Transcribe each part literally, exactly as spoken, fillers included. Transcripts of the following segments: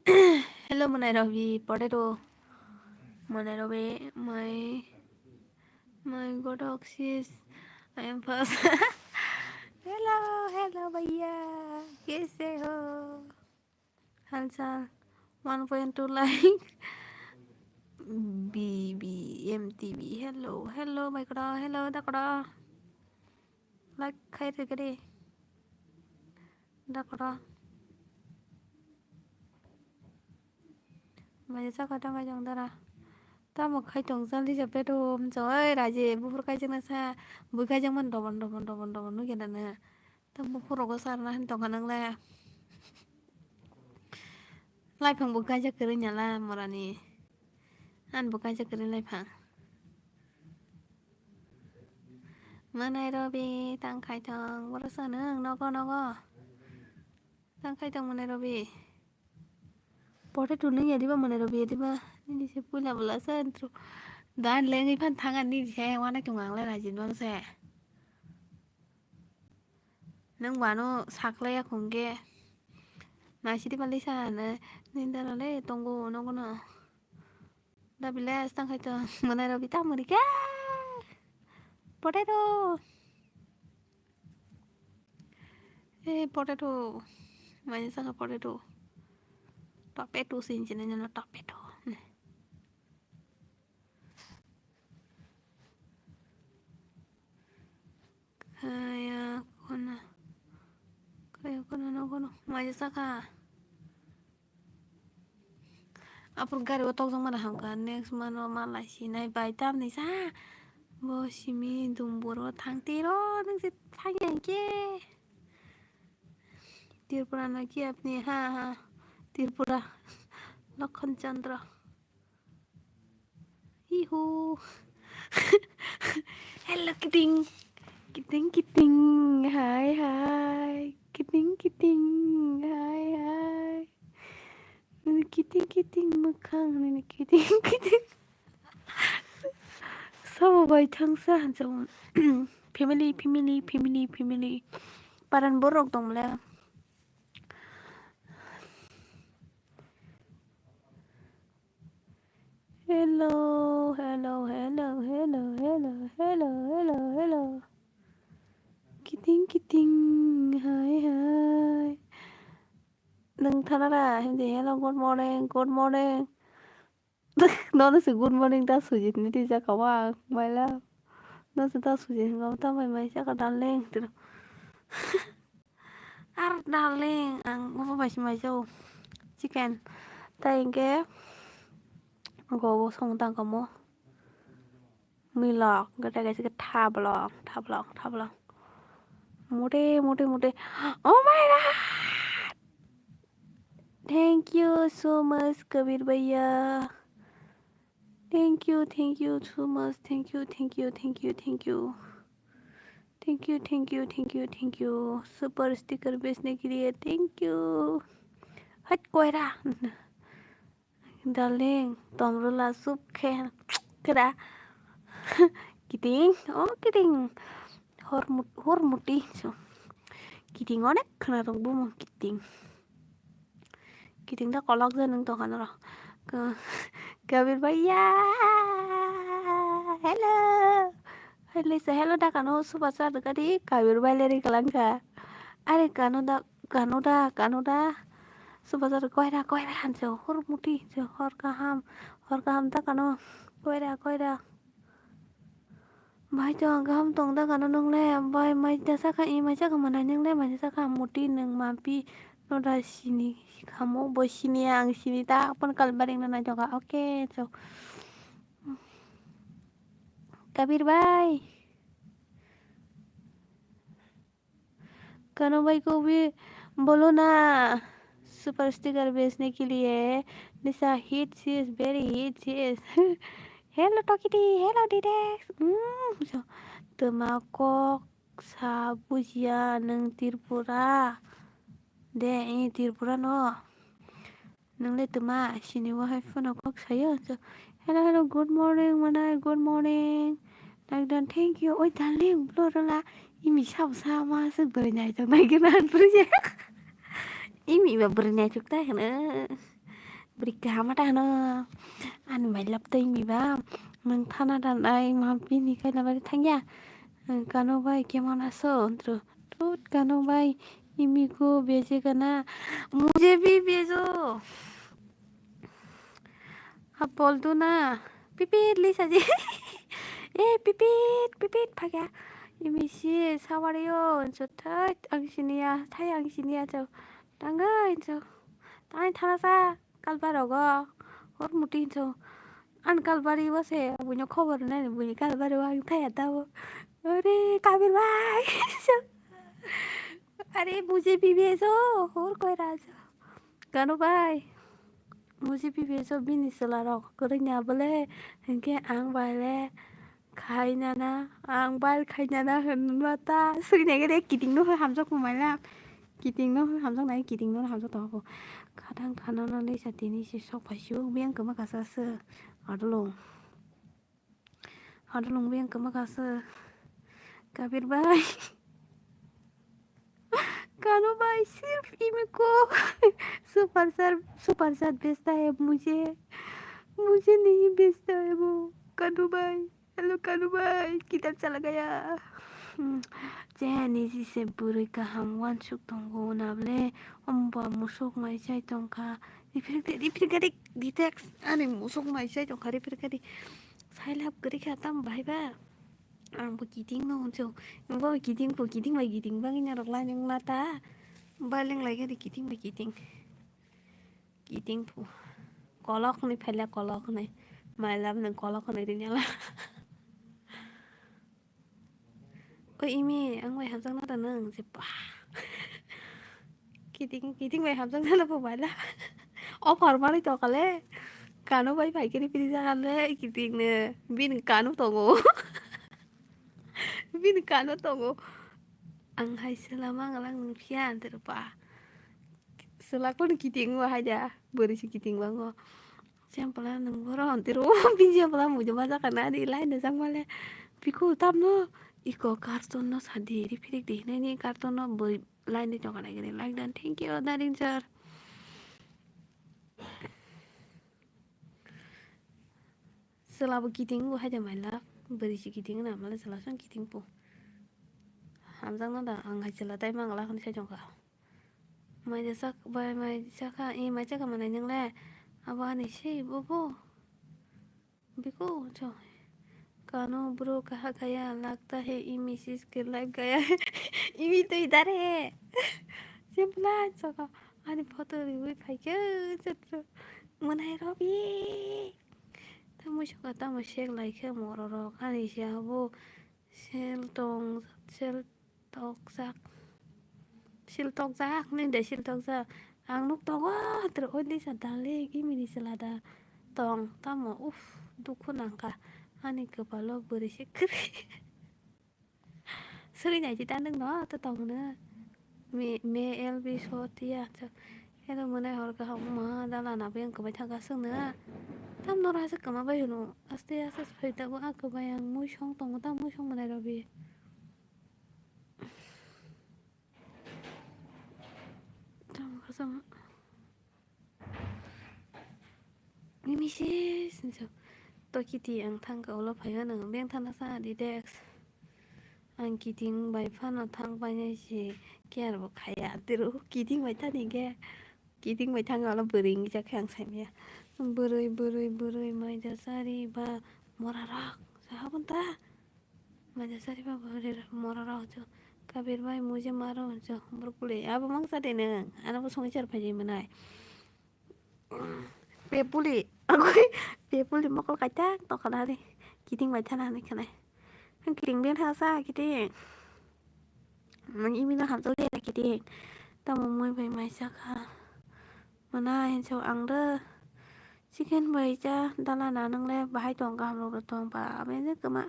Hello, Monai Robi, potato. Monai Robi, my, my God, oxys. I am first. Hello, hello, bhaiya. Kaise ho? Halchal. One point two like. B B M T V. Hello, hello, bhai kora. Hello, da kora. Like khai rwgwdi. Da kora. Mai saka ta mai jong dara. Tamo khai tong jali jabe do mjo oi raje buphur kai jeng sa bui kai jeng man dobon dobon dobon dobon nugi nana. Tamo buphur rogo sarna hin tong kha nang le. Lai phang bui kai jak kwrwi nyala morani. An bui kai jak kwrwi lai phang. Manai Robi tang khai tong borok sa nang nogo nogo. Tang khai tong Manai Robi. Potato nung ya diba Manai Robi ya diba. Nini se puila bwla sa intro. Dan lengwi phan thang ani se wana tong ang le rajin bang se. Nung bano saklai ya khungge. Nasi diba lisa na nindara le tongo nogo no. Da village tang khai to Manai Robi ta muri ke. Potato. Eh, potato. Mai saka potato. Tomato sin chini no tomato. Ne. Kaya kona. Kaya kona no kono. Mai saka. Apor gari o tokjak mani hamkha, next mano malai sinai bai tamni sa. Bo simi dumbur o thang tiro, nung se thang yang ke. Tripura na ki apni, ha, ha. Tripura. Lakhon Chandra. Hihu. Hello, kiting. Kiting, kiting. Hai, hai. Kiting, kiting. Hai, hai. Nini kiting, kiting mwkhang. Nini kiting, kiting. Sabo bai thangsa hansa. Family, family, family, family. Paran borok tong le. Hello, hello, hello, hello, hello, hello, hello, hello. Kiting, kiting, hai, hai. Nung thanara, hindi, hello, good morning, good morning. Nono se good morning da sujit ni tija kawa, my love. No se da sujit ni kawa, ta mai mai saka darling. Ar darling, ang obo bai se mai jao. Chicken. Ta hingke, gobo song tang kamo. Milok, gata gaisi ke thablong, thablong, thablong. Mute, mute, mute. Oh my God! Thank you so much, Kabir Bhaiya. Thank you, thank you so much. Thank you, thank you, thank you, thank you. Thank you, thank you, thank you, thank you. Super sticker बेचने के लिए thank you. हट कोयरा. Darling, tomrwla chup khe kra. Kiting, oh kiting. Hor mut-, hor muti. So. Kiting onek khna rok bumo kiting. Kiting da kolok je nung tongkha noro. Ka-, Kabir bhaiya. Hello. Hello sa hello da kano suba sa da kadi Kabir bhai leri kalangkha. Are kano da, kano da, kano da. Suba sa da koira, koira han so hor muti so hor kaham, hor kaham da kano koira, koira. Bai to ang kaham tong da kano nung le, bai mai ta saka i mai saka manai nung le, mai ta saka muti nung mapi no da sini kamo bo sini ang sini ta pon kal baring na nai joga. Okay, so. Kabir bhai. Kano bhai ko bhi bolo na super sticker bechne ke liye. Nisa hit sis, very hit sis. Hello Tokiti, hello Didex. Mm, so, tuma kok sa bujiya nung Tripura. De, eh, Tripura no. Nung le tuma sini wahai phone kok sayo. So, hello, hello, good morning, manai, good morning. Nagdan, thank you. Oi, darling, blo rola. Imi sab sama se bwrwi nai tong nai gana bwrwi. Imi ba bwrwi nai tuk ta kana. Bwrwi kaham ta hwno. Ani my love twi mi ba. Nwng thana da nai ma bini kaila bari thangya. Kanu bai kemon aso? Tru. Tut kanu bai. Imi ko beje kana. Mujhe bhi bejo. Apol tu na. Pipit lisa je. Eh, pipit, pipit phagya. Imi si sawario. Thai ang siniya. Thai ang siniya chau. Tangga inso. Tangni thana sa. Kalbar rogo hor muti hinso. An kalbari wase buino khobor nani buini kalbari wang thaya tabo. Ore Kabir bai. Are mujhe bhi bhejo, hor koi raja. Kanu bai. Mujhe bhi bhejo, bini chwla rok kwrwngya bole. Hinkhe ang bai le khainana, ang bai khainana hwnma ta. Swinai gede kiting no hamjak mumai la. Kiting no hamjak nai, kiting no hamjak tongo. Kadang thana no lesa tini si sok phai si o biyang kwma kasa se. Adolong. Adolong biyang kwma kasa. Kabir bai. Kanu bai sirf imi ko. Super chat, super chat bhejta hai mujhe. Mujhe nahi bhejta hai wo. Kanu bai. Hello kanu bai, kitab chala gaya. Hmm, je niji se bwrwi kaham wansuk tongo nable, omba musuk mai chai tongkha. Ripirkadi, ripirkadi, ditex, ani musuk mai chai tongkha, ripirkadi. Sailap kwrwi kha tam bahai ba. Ang bo kiting no hwnso. Bo kiting bo kiting bai kiting bangwi narok lai nung lata. Baleng lai gari kiting bai kiting. Kiting phu. Kolok hwnwi phaila kolok hwnwi. My love nwng kolok hwnwi ringyala. O imi ang bai hamjakna da nwng je ba. Kiting kiting bai hamjakna da phu baila. Offer mani tokale. Kanu bai phaikhe ripiri jagale kiting ne. Bini kanu tongo. Bini kanu tongo. Ang hai selama ngalang nung phiya antir ba. Sela kono kiting bo haida, bwrwi se kiting bango. Sempla nung boro ontiro, bini sempla muju ma jaka nani lai na jak male. Biko tamno iko carton no sadi, riphirik di hinai ni carton no bwrwi lai ni jokana gini like dan. Thank you, darling sir. Sela bo kiting bo haida my love, bwrwi se kiting na male sela song kiting po. Hamjakno da ang hai sela tai mangla hwnwi sai jongkha. Mai da sak bai mai saka, e mai saka manai nang le. Abo ani sei bo bo. Biko cho. Kanu bro kaha gaya, lagta hai imi sis ke live gaya hai. Imi to idhar hai. Simpla saka ani photo riwi phaikhe chatro. Manai robi. Tamo saka tamo sek laikhe mororok ani se abo. Sel tong, sel tokjak. Sil tokjak, nini de sil tokjak. Ang nuk tongo, tro oi lisa dalik, imini sila da tong, tamo, uff, dukhu nangkha. Ani kwpalo bwrwi se kwrwi. Swrwi nai di ta nwng no, to tong no. Me, me L B so tiya, to. Hello, mwnai hor kaham ma, dala na beng kwbai thangkha swngno. Tam noro aswk kwma bai hwno, aste aste phai tabuk a kwbai ang mui song tongo, tam mui song mwnai rw bi. Tam khasama. Mimi se sinjo. To kiti ang thangkha ulo phaiba nwng beng thana sa di dex. Ang kiting bai phano thang painai se care bo khaya tiro kiting bai thani khe. Kiting bai thang ulo bwrwi wngwi jak khe ang saimaya. Bwrwi bwrwi bwrwi mai da sari ba mora rok sa habon ta. Mai da sari ba bwrwi mora rok jo. Kabir bai muje maro jo brokoli abo mangsa de nwng ano bo songwi char phai mwnai. Pepuli, agoi, pepuli mokol kaitang tongkha nani. Kiting bai thana hinwi khanai. Ang kiting ben thasa kiting. Mang imi no hamjak le kiting. Tamo moi bai mai saka. Mana hinso ang do. Chicken bai cha dala na nang le bahai tong kaham rok tong ba. Abe je kama.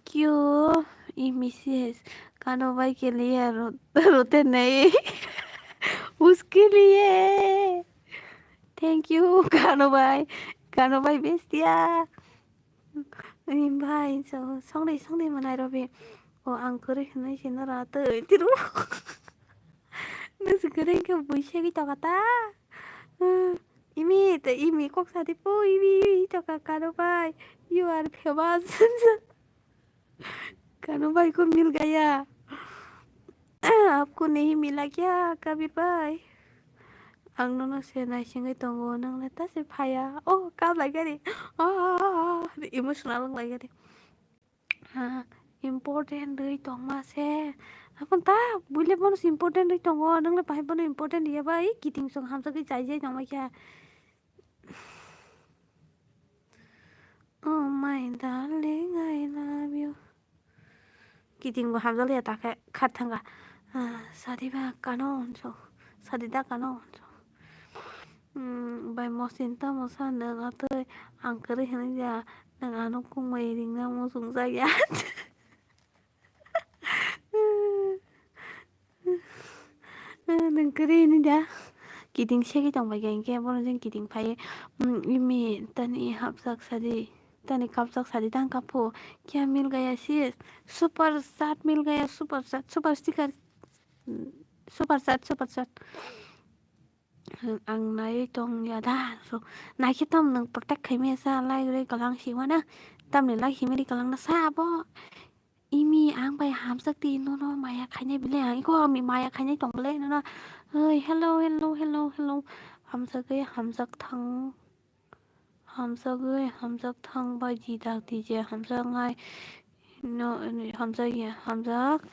Kyo, i misis, kano bai ke liye ro-, rote nahi. Uske liye. Thank you, kano bai. Kano bai bestiya. Ni bai, so, songri, songri manai robi. O, ang kuri hinai sino rato, tiru. Nasi kuri ke buishe ki tokata. Imi, te imi kok sadi po, imi, imi, choka Kanu bhai, you are famous. Kanu bhai ko mil gaya. Aapko nahi mila kya, Kabir bhai? Ang nono se naisingwi tongo, nang le ta se phaya. Oh, kap lai gari. Ah, emotional wng lai gari. Ah, important rwi tongma se. Akon ta buile bono se important rwi tongo, nang le bahai bono important ya bai, kiting song hamsa khe chai jai tongma kya. Oh my darling, I love you. Kiting bo hamjak ya ta khe khat thanga. Ah, sadi ba Kanu hwnso, sadi da Kanu hwnso. Hmm, bai mosin tamo sa nang atoi ang kwrwi hwnwi ya, nang ano kungmai ringna muchung jak ya. Nang kwrwi hwnwi da? Kiting segwi tong bai khe, hinkhe bono jeng kiting phaiwi, hmm, imi tani hapjak sadi, tani kapjak sadi, tang kaphu. Kya mil gaya sis? Super chat mil gaya, super chat, super sticker, super chat, super chat. Ang naiwi tong ya da. So, naikhe tam nwng protect khaimaya sa, like rwi kwlang si wana. Tamni like himari kwlang na sa abo. Imi ang bai hamjak di, nono maya khainai bile ang. Iko ami maya khainai tong bile nono. Oi, hello, hello, hello, hello. Hamjak oi, hamjak thang. Hamjak oi, hamjak thang bai di dak di je hamjak ngai. No, hamjak ya, hamjak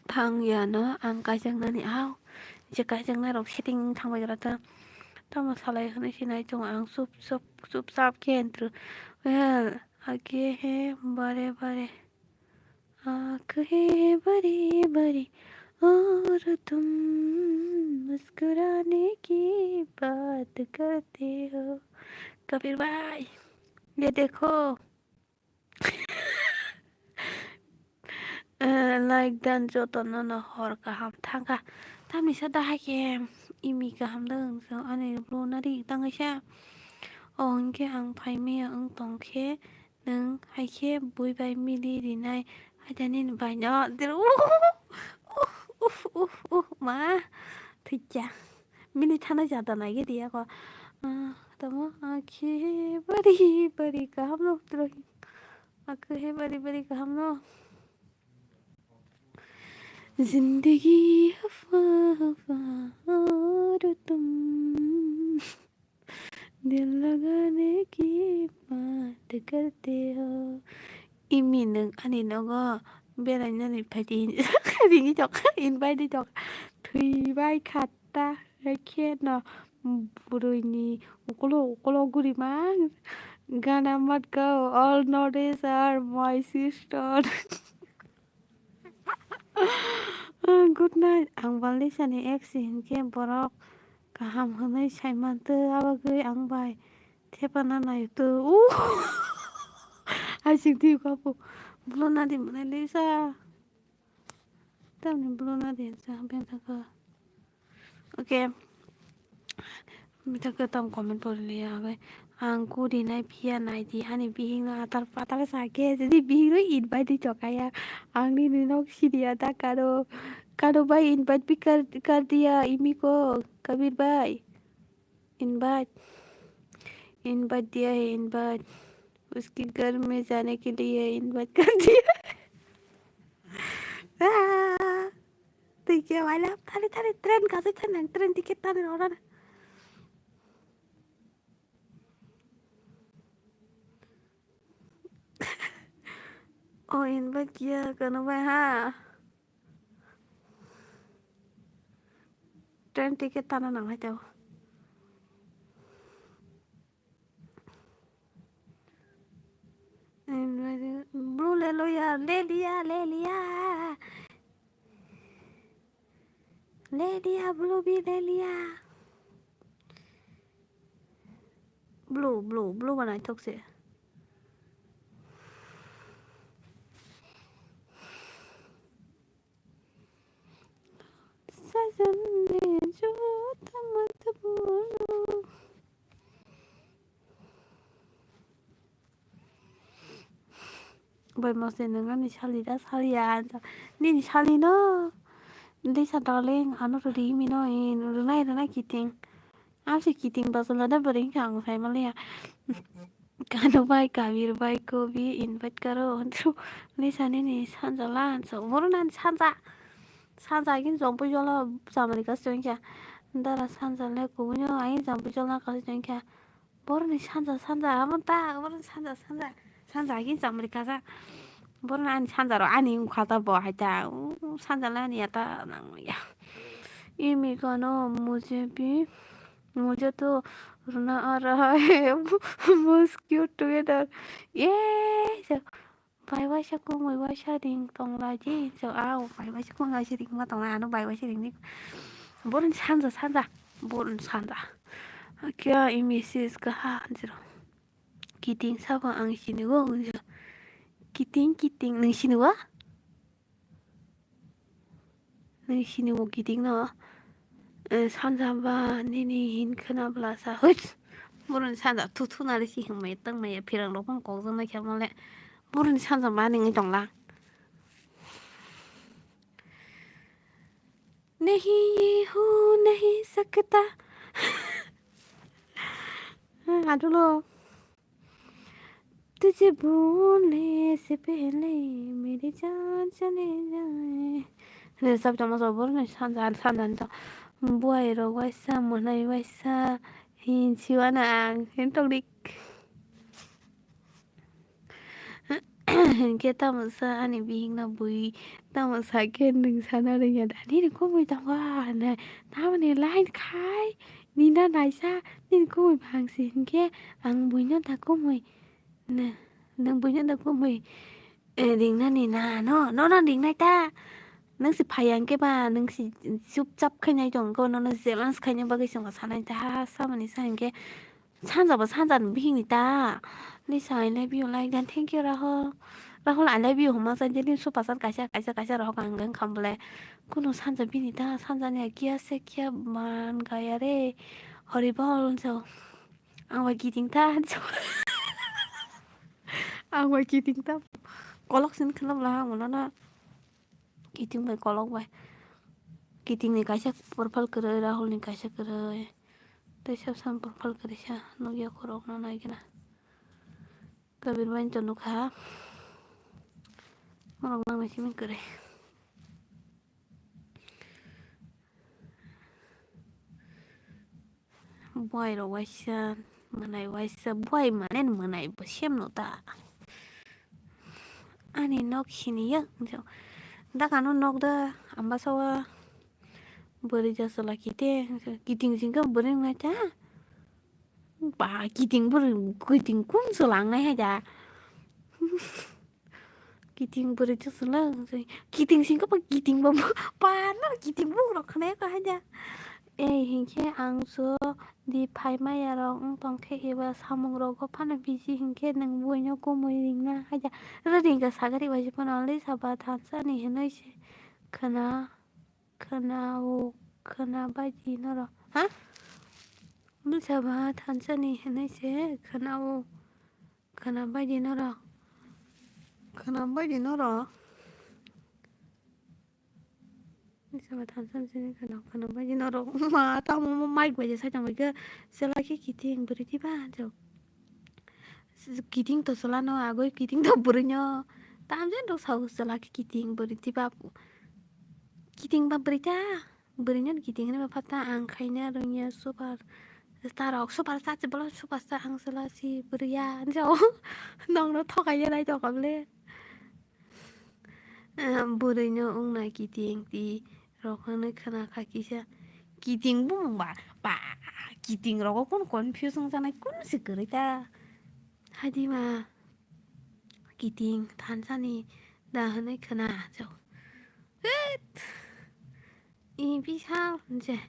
thang ya no, ang kaijaknani au. Je kaijaknai rok setting thang bai gra ta. Tamo salai hwnwi sinai tongo ang chup chup, chup chap khe entru. Well, age he bare bare. आँख है बड़ी बड़ी और तुम मुस्कुराने की बात करते हो। कबीर भाई, ये देखो। Eh, like dan joto nono hor kaham thangkha. Tamni sa dahai khe imi kaham da wng song ani ulo nari tangwi sa. O hinkhe ang phaimaya wng tongkhe nwng hai khe bui bai mili rinai. Haida nini bai no. Uf, uf, uf, uf, ma. Thikya. Mili thana jada nai gidi ako. Ah, tamo akhe bari bari kaham no tro. Akhe bari bari kaham no. जिंदगी हवा हवा और तुम दिल लगाने की बात करते हो। Imi nwng ani nogo berainani phaidi ringwi tongkha, invite wi tongkha. Thwibai khatta, haikhe no bwrwini ukolo ukolo gurima. Gana mat go, all notice are my sister. Good night. Ang Balisani ex hinkhe borok kaham hwnwi saimantwi, abagwi ang bai thepana naitwi. Uh! Aswk di kapu. Blue nadi mwnai Lisa. Tamni blue nadi sa beng thaka. Okay. Mithak tam comment pori liya agai. Ang kuri nai phiya nai di ani bihik no atar patar sa khe, jadi bihik no invite di chokaya. Ang ni nok siriya da karo. Karo bai invite bhi kar, kar diya imi ko, Kabir bhai. Invite. Invite diya hai invite. उसके घर में जाने के लिए invite कर दिया। Ah, thank you, I love. Tari, tari, train kasi tari, train ticket tari, orang. Oh, invite kiya, kano bhai, ha? Train ticket tana nang hai tao. Blue le lo ya, le liya, le liya. Le liya, blue bhi le liya. Blue, blue, blue banai thok se. Sajan ne jhut mat bolo. Bai mose nang ani sali da sali ya anja. Nini sali no. Lisa darling, ano rwdi mino in rwnai rwnai kiting. Amsi kiting bachalo da bwrwi wngkha ang sai manliya. Kanu bai Kabir bai Kobi invite karo. Lisa nini sanja la hinso. Borok nani sanja. Sanja agin jompo jolo chamari kasi tongkha. Dara sanja le kubunyo agin jompo jolo kasi tongkha. Boroni sanja sanja amo ta boroni sanja sanja. Sanja agin chamari kasa. Boroni ani sanja ro ani wngkha ta bo hai ta. Sanja le ani ya ta nang ya. Imi kono mujhe bhi Mujhe to runa aa raha hai, must cute together. Ye, so, bai waisa kumui waisa ring tong lai di. So, ah, bai waisa kumui waisa ring ma tong lai, ano bai waisa ring ni. Borun sanja sanja, borun sanja. Kya imi sis kaha jiro. Kiting sabo ang sini wo jiro. Kiting kiting nung sini wa? Nung sini wo kiting no, eh, sanja ba nini hin khwna bwla sa. Huit! Boroni sanja thu thu nari si hwngmaya tongmaya phirang rok phano kok jaknai khe mole. Boroni sanja ba nini tongla. Nahi ye ho nahi sakta. Adulo. Tujhe bhulne se pehle meri jaan chale jaaye. Hwnwi sab tongma sabo borok ni sanja sanja ni tong. Buai rok waisa mwnai waisa hin siwana ang hin tongdik. Hinkhe tamo sa ani bihik no bui tamo sa khe nwng sana rwngya da nini kumui tongo hinwi tamoni line khai nina naisa nini kumui bangsi hinkhe ang buino da kumui. Nw, nwng buino da kumui, eh, ringnani na, no, nono ringnai ta. Nwng se phai ya hwnkhe ba, nwng se chupchap khainai tong khe, nono challenge khaina bagwi chwngno sanai ta, samani sa hinkhe sanja bo sanja ni bihik ni ta. Lisa, I love you, like dan, thank you, Rahul. Rahul, I love you, hwnma sa, jeni super chat kaisa, kaisa, kaisa rohor ang wng kha bole. Kuno sanja bini ta, sanja ni kiya se kiya man gaya re. Horibol, so. Ang bai kiting ta. Ang bai kiting ta. Kolok sin khwlwk la ang ulo na. Kiting bai kolok bai. Kiting ni kaisa profile kwrwi, Rahul ni kaisa kwrwi. Tei sab sam profile kwrwi sa nukya khorok no nai gana. Kabir bai to nukha. Morok nang nai simi kwrwi. Buai rok waisa, mwnai waisa, buai mane mwnai bo same no ta. Ani nok sini ya, dakano nok da ambasa wa bwrwi ja chwla kite, kiting singkhe bwrwi wngna cha. Ba kiting bwrwi, kiting kun chwla wngnai hai da. Kiting bwrwi chwswlwng, kiting singkhe ba kiting ba, ba no kiting bwrwi rok khwnai kha haida. Ei hinkhe ang so di phai maya rok wng tong khe eba samung rogo phano bisi hinkhe nwng buino kumui ringna haida. Ro ringkha sagari bai se phano only saba thansa ni hinui se khwna, khwna o, khwna bai di norok. Ha? Only saba thansa ni hinui se khwna o. Khwna bai di norok. Khwna bai di norok. Saba thansa sini khwna, khwna bai di norok. Ma, tamo mo mic bai je sai tong bai khe. Chwla khe kiting bwrwi di ba, jok. Kiting to chwla no, agoi kiting to bwrwi no. Tam jen rok sao chwla khe kiting bwrwi di ba. Kiting ba bwrwi ta. Bwrwino kiting hinwi ba phatha ang khaina rwngya super star rok super star se bolo super star ang chwla si bwrwiya hinjao. Nokno thokaiya naitokha bwle. Bwrwino wngna kiting ti rok hinwi khwna kha kisa kiting bumung ba ba kiting rogo kunu confuse wngjaknai kunu se kwrwi ta. Hadi ma. Kiting thansani da hwnwi khwna chao. Hit! I bishal je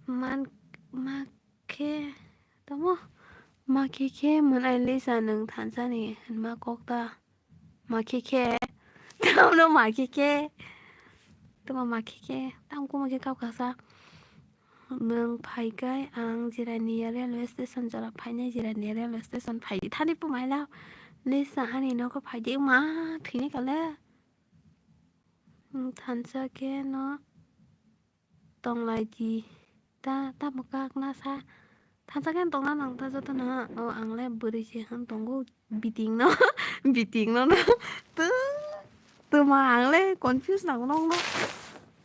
man ma khe tamo ma khe khe mwnai Lisa nwng thansani hwnma kok ta ma khe khe tamno ma khe khe tamo ma khe khe tam kuma khe kap kasa. Nwng phaikai ang Jirania railway station jora phainai, Jirania railway station phaidi thani phumaila Lisa ani nogo phaidi wngma thwini kale. Nwng thansa khe no tonglai di ta, tamo kak nasa Khacha khe tongna nang ta joto no. O ang le bwrwi se han tongo, biting no, biting no no. Tu, tuma ang le confuse nang nong no.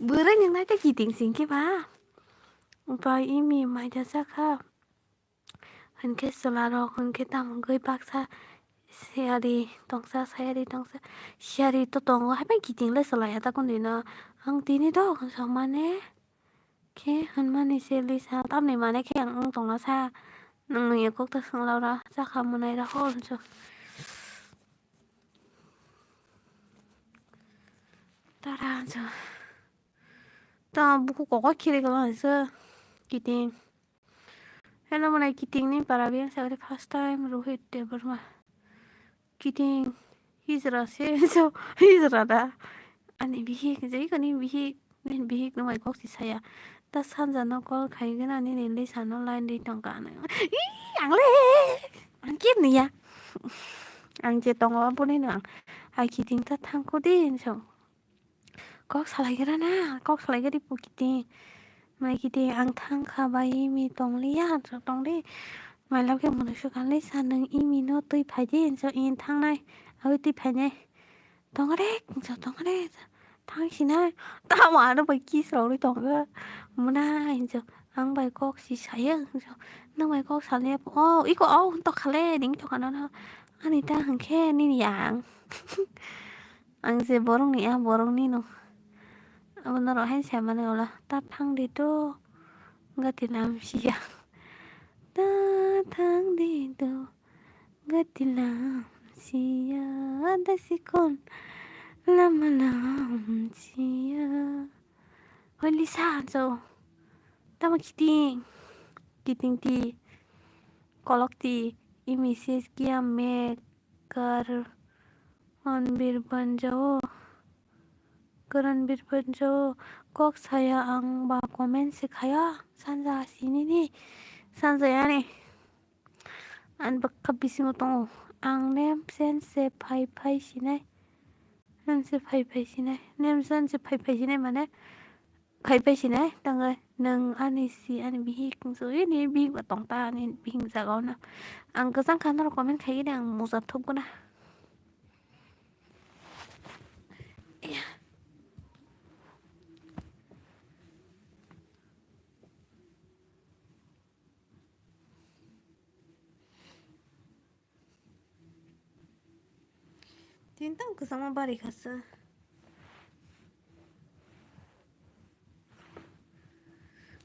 Bwrwi nang nai ta kiting sing khe ba. Bai imi mai da cha kha. Hinkhe chwla rok hinkhe tamo wngwi baksa siyari tongsa, sayari tongsa, siyari to tongo, haiphano kiting le chwla ya ta kundui no. Ang tini do samane khe hwnmani se Lisa, tamni mane khe ang wng tongna sa, nwng nungya kok ta swngla ora, chakha mwnai ra hor hwnso. Tara hwnso. Ta buku koko khiri kala hwnso kiting. Hello, mwnai kiting ni para biyang sakri first time Rohit Debbarma. Kiting hijra se, so hijra da. Ani bihik, jai kani bihik, nin bihik no mai kok si saya. Ta sanja no call khai gana nini Lisa no line ri tong ka ano. Ih, ang le, ang kir ni ya. Ang je tongo boni no ang. Ai kiting ta thang ko din so. Kok salai gra na, kok salai gari po kiting. Mai kiting ang thang kha bai mi tong liya, so tong di. Mai lab khe mwnwi swkang le sa nwng imi no twi phai di, hinso in thangnai, aboni twi phainai. Tong re, hinso tong re, thang sinai. Tamo ano bai kiss rogwi tongo. Mwnai hinso ang bai kok si sayo, hinso nwng bai kok salai ya po. Oh, iko oh, tok khale, ning tok ano no. Ani ta hwnkhe nini yang. Ang je borokni, ah, borokni no. Abo norok haino sai mani ola. Ta thang di to, gati lam siya. Ta thang di to, gati lam siya. Da sikon, lama lam siya. Hoi Lisa, so. Tamo kiting, kiting ti, kolok ti, imi sis kia mek. Kar-, Karanbir Banjao, Karanbir Banjao, kok saya ang ba comment se khaya, sanja sinini, sanja yani. Ang bwkha bisingo tongo, ang nem sense phai phai sinai, sense phai phai sinai, nem sense phai phai sinai mane, khai pai sinai, tangwi nwng ani si, ani bihik, wngso, ini bihik ba tong ta, ani bihik jaga o na. Ang kwchang kha norok comment khai gini, ang muja thupgwna. Tini tamo kwchangma bari kha se.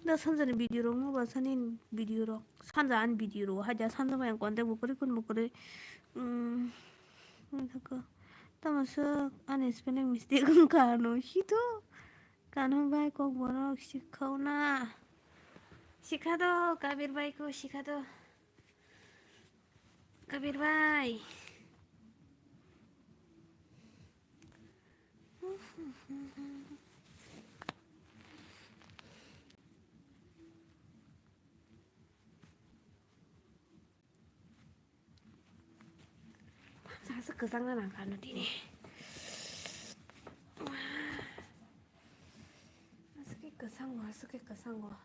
Da sanjani video rok mo ba sani video rok. Sanja ani video rok hai da sanja bai ang contact bo kwrwi kun bo kwrwi. Umm, wngkha ko. Tamo swk ani spelling mistake wngkha ano hito. Kano bai kok borok sikha na. Sikha do, Kabir bai ko sikha do. Kabir bai. Sasa kwchang na nang kha no tini. Aswk khe kwchang o, aswk khe kwchang o.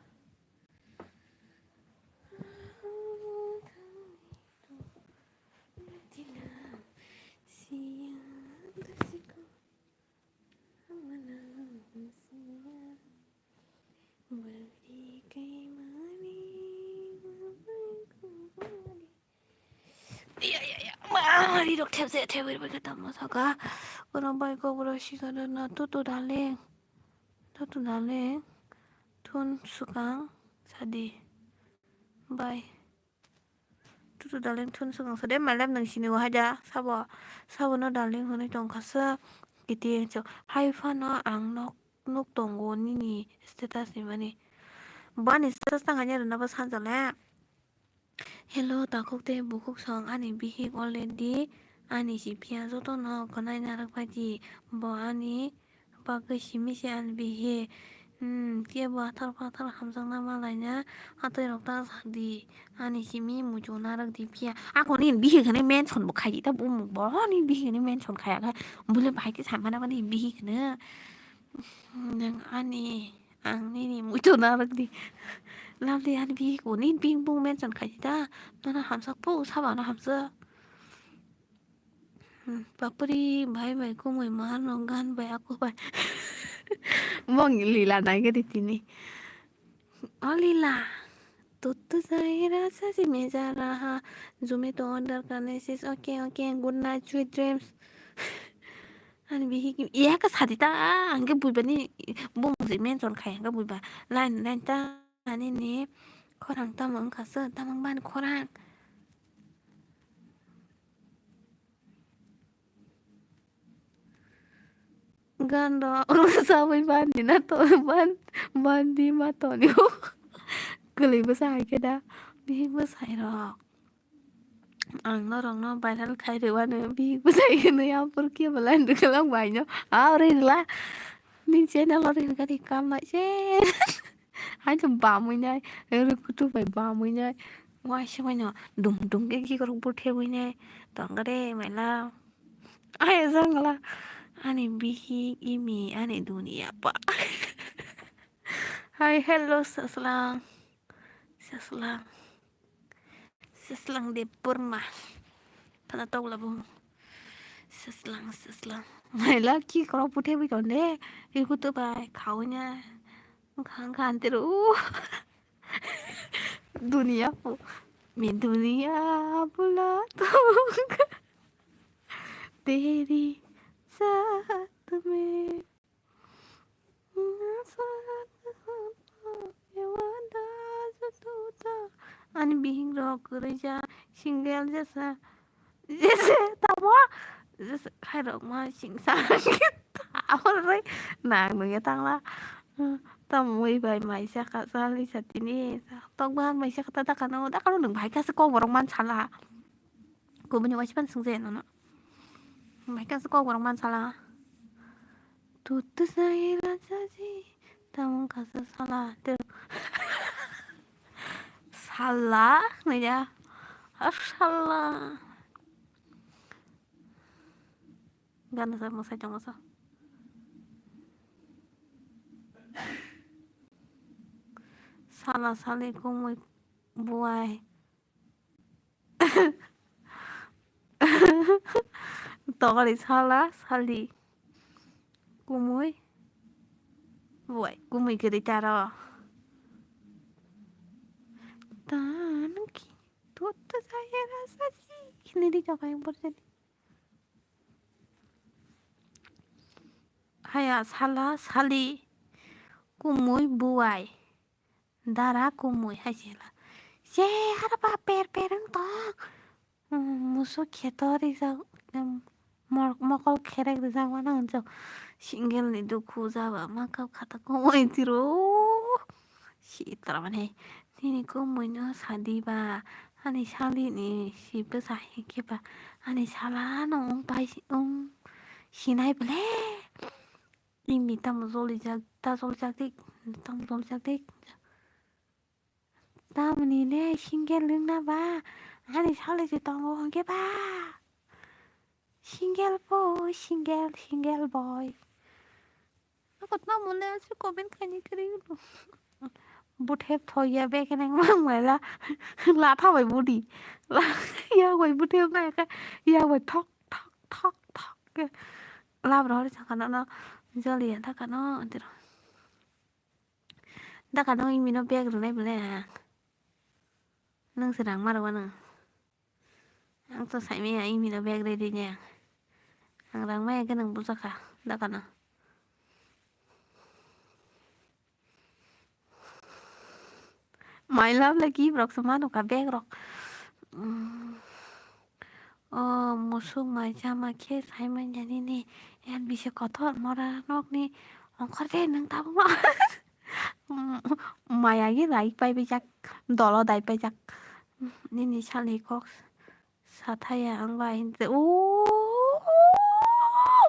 Ya, ya, ya. Ma, rirok thepjak, thepjak bai khe tamo saka. Kono bai kok bwrwi sikha rwna, tutu darling. Tutu darling. Thun swkang sadi. Bai. Tutu darling thun swkang sadi. Malem nang sini o haida. Sabo, sabo no darling hwnwi tongkha sa. Kiti chok. Hai phano ang nok, nuk tongo nini status ni mani. Bani status tang hanya rwna bo sanjale. Hello, takhuk tei bukhuk song ani bihik already ani si phiya jotono gwnai narwk bai di. Bo ani bagwi simi se ani bihik. Hmm, kebo athar pathar hamjakna ma laina atwi rok ta sak di. Ani simi muitu narwk di phiya. Ako nini bihik hwnwi mention bo khai di ta bumung bo. Nini bihik hwnwi mention khaya khe bole bahai khe sai mano nini bihik hwnwi. Nwng ani, ang nini muitu narwk di. Lovely ani bihik bo ni bihik bung mention khai di da. Nono hamsa po saba no hamsa. Hmm, papri bhai bai kumui mar no gan bai aku bai. Bong lila nai gadi tini. O lila. Tuttu jai rasa si meja raha. Zomato order karne sis. Okay, okay. Good night, sweet dreams. Ani bihik iya ka sadi ta angke buiba ni bung si mention khai angke buiba. Line, line ta. Ani ni khorang tamo wngkha se, tamo wngba ni khorang. Gan rok rwchabwi bandi na to ban bandi ma toni o. Kwlwi bwsa hai khe da bihik bwsai rok. Ang norokno viral khai rwano bihik bwsai hinwi aphuru kebo line rwkhe lang bai no. A ori rwla. Nini channel ori rwkha di kam nai se. Hai to bamwi nai. Rwkutu bai bamwi nai. Waisa bai no dum dum khe kikorok buthebwi nai. Tongkha de maila. Ai jangla. Ani bihik imi ani duniya pa. Hai hello saslang. Saslang. Saslang de purma. Thana tokla bo. Saslang, saslang. Maila ki korok puthe bi konde. Iku to bai khawnya. Khang khan tero. Duniya po. Me duniya bula tung. Teri sath mein. Ani bihik rok kwrwi ja single jesa jesa tamo jesa khairok ma singsa tamo rwi nang nungya tangla tamo wi bai maisa ka sali satini tok ban maisa kata dakano dakano nung bai kasa kok borok man sala. Kubuni waisa pan sungje nono. Bai kasa kok borok man sala. Tutu sai la chaji. Tamung kasa sala. Te. Sala. Naya. Sala. Gana sa mo sai tong sa. Sala sali kumui buai. Tokari sala sali. Kumui. Buai, kumui kiri taro. Tanki. Tuta saya rasa sih. Ini di coba yang berjadi. Haya sala sali. Kumui buai. Dara kumui hai se la. Se hara ba per per wng tong. Musuk kheto rijak, em, mor-, mokol kherek rijak mano hwnjak. Single ni dukhu jaba ma kap khata kumui tiro. Sitra mane nini kumui no sadi ba ani sali ni si bwsa hinkhe ba ani sala no wng pai si wng sinai ble. Imi tamo jolijak, ta jolijak dik, tamo jolijak dik. Tamoni le single wngna ba, ani sale se tongo hwnkhe ba. Single boy, single, single boy. Ako tamo le se comment khaini kwrwi. Buthe thoya bekereng mang mela. Latha bai budi. La, ya bai buthe na ka, ya bai thok, thok, thok, thok. Labra hori sakano no, joli ya thakano, antiro. Dakano imino bag rwnai belai ang. Nwng se rang ma rwma nwng. Ang to saimaya imino bag rwi rwni ang. Ang rang maya khe nwng bujakha dakano. My love le gift rok se ma nukha bag rok. Mm. O musuk mai chama khe sai manya nini yan bisi kothor mora nokni ongkhor de nwng tabukma. Maya ye rai pai bijak dolo dai paijak nini salni kok sathaya ang bai hinte o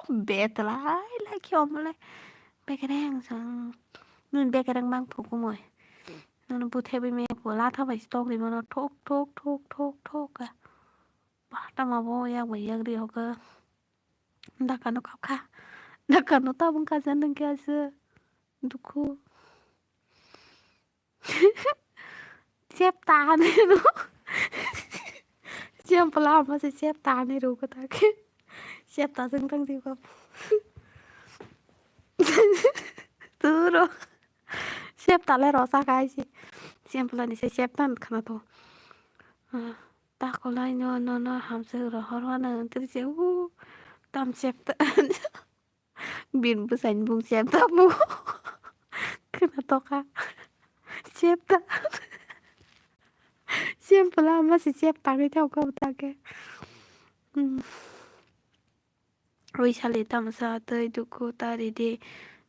betlai lai khe omole bekereng sang nini bekereng mang thukumui nini buthe bai me pola thabai tok ri mano thok thok thok thok thok ka. Bah, tamo bo yak bai yak ri hogo. Dakano kapkha. Dakano tabung kaja nangkhe aswk dukhu. Chep ta hinwi rw. Chempla hama se chep ta hinwi rw khe ta khe. Chep ta jeng tang di bab. Turo. Chep ta le rw sa khai se. Chempla ni se chep ta khna to. Ah, ta kolai no, no, no, hamswk rw hor wa no, tiri se, u, tam chep ta. Bini bwsai ni bung chep ta bu. Khna to kha. Chep ta. Chempla hama se chep ta khe ta khe. Hmm. Ui sali tamsa tei dukhu ta ridi.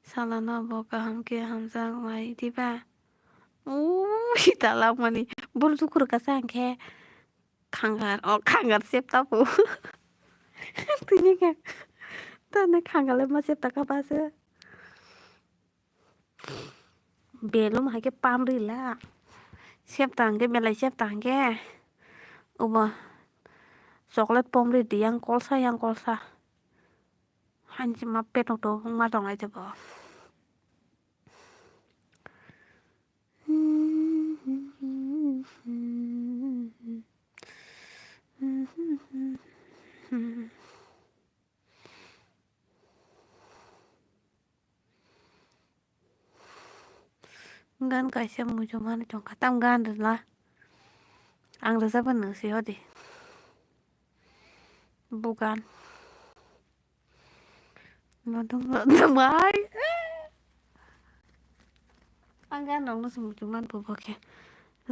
Salano bo kaham khe hamjak lai diba? Ui, ta langmani. Boro dukhu rwkha sa hwnkhe khangar. O khangar chep ta bu. Tini khe. Tani khangar le ma chep ta kha ba se. Belum hai khe pam rila. Chep ta hwnkhe belai chep ta hwnkhe. Obo chocolate pom ridi yang kolsa yang kolsa. Hanchi ma petok to ma tong lai jabo. Gan kaisa muchung manwi tongkha, tam gan rwla. Ang rwjapna nang si hodi. Bu gan. Lodong lodong bai. Ang gan rokno se muchung man bo bo khe.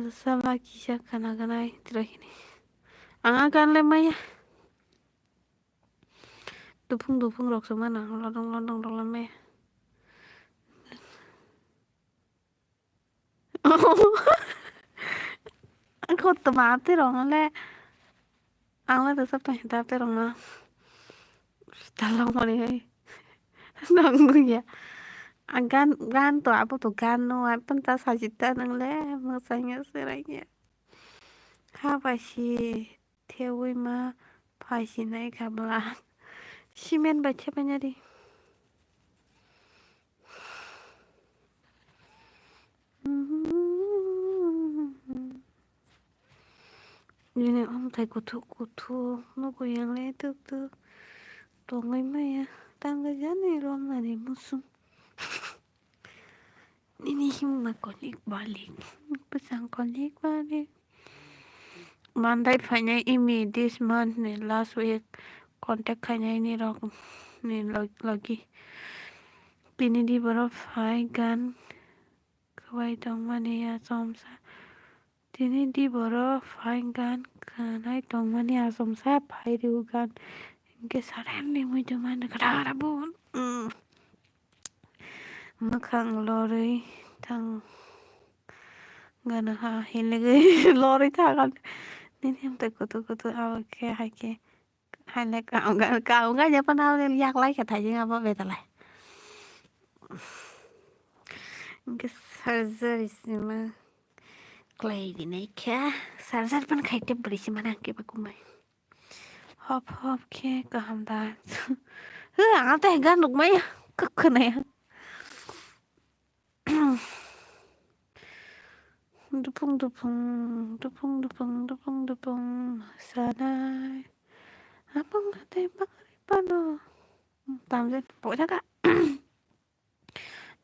Sala kisa khana ganai tiro hini. Ang a gan le maya. Duphung duphung rok se mano, lodong lodong rok le maya. Ang koto ma te rong le. Ang le rwchap tong ta te rong no. Talong mani hai. Nong ya. Ang gan, gan to abo to gan no, ai pon ta sajita nang le, mo sanya serai ya. Ha ba si. Thewi ma phaisinai kha bwla. Cement bai thepaina di. Bini omthai kuthuk kuthuk nugui yang le tuk tuk tongwi maya. Tangwi jani romnani musung. Nini himma kolik balik. Bwsang kolik balik. Mandai phainai imi this month ni last week contact khainai ni rok ni log-, logi. Tini di borok phai gan kwbai tongmani achomsa. Tini di borok phai gan khanai tongmani achomsa phai rw gan. Hinkhe suddenly muitu mani kara kara bun. Mm. Mwkhang lorwi thang gana ha hiligwi lorwi thagan. Nini hamtai kutu kutu abo khe hai khe hai le kaam ga kaam ga ya pana abo yaklai khe thaijing abo betalai. Hinkhe surgery sima klai rinai khe surgery pan khai te bwrwi sima nang khe ba kumai. Hop hop khe kaham da. Hwng, ang tei gan rwkmaya, kwkhwnaia. Dupung dupung, dupung dupung, dupung dupung, sanai. Apang kate bakri pano. Tamjani pojaka.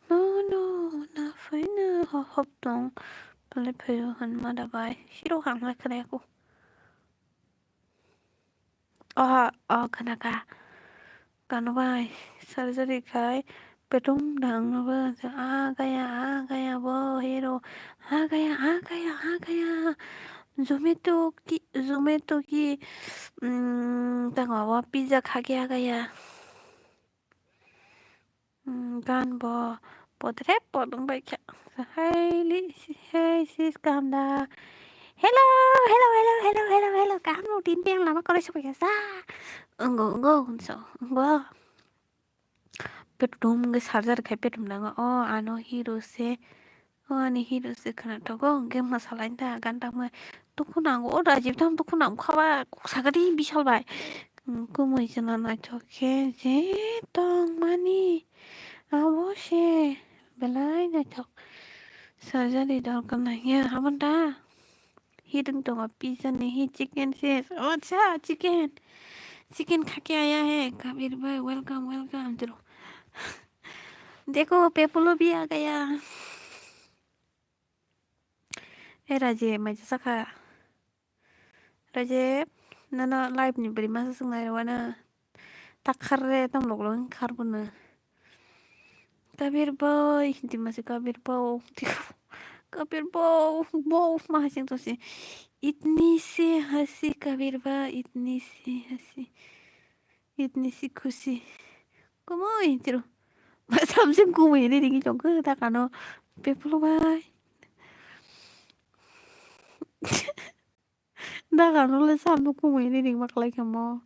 No, no, na phaina ho hop tong. Pale phaio hwnma da bai. Siro hangla khwnayaku. Oha, oh, khwnaka. Kano bai surgery khai petung dang no bo. Ah, gaya, ah, gaya, bo hero. Ah, gaya, ah, gaya, ah, gaya. Zomato ki, Zomato ki, mm, tang wa pizza kha kya gaya. Hmm, gan bo podrep podong bai kha. Hai li, hai sis kaham da. Hello, hello, hello, hello, hello, hello. Kaham no tin tiang lama kore sok ya sa. Enggo, enggo, so, enggo. Petum ke sarjar khai petum nang. Oh, ano hero se. O ani hero se khwnathok o, hwnkhe mwsalaini ta gan tangmani. Dukhu nango, o Rajiv tamo dukhu nangkha ba, kok sakha di Bishal bai. Kumui chwla naithok khe je tongmani, abo se belai naithok. Surgery dorkar nangya, abo da. Hi ding tongo pizza ni hi chicken ses. Oh, acha, chicken. Chicken kha ke aya hai. Kabir bhai, welcome, welcome. Tiro. Dekho, Pepolo bhi aa gaya. Eh, Raje, mai jasa kha. Raje, nana live ni bari masa sung nai rwana. Tak khar re, tam lok lok khar buna. Kabir bhai, hindi masi Kabir bhai. Kabir bhai, bhai, ma hasing to si. Itni si hasi Kabir bhai, itni si hasi. Itni si khushi. Kumui, tiro. Samsung kumui ini digi chongkhe ta kano. Pepolo bhai. Da kano le samsung kumui ini digi maklai khamo.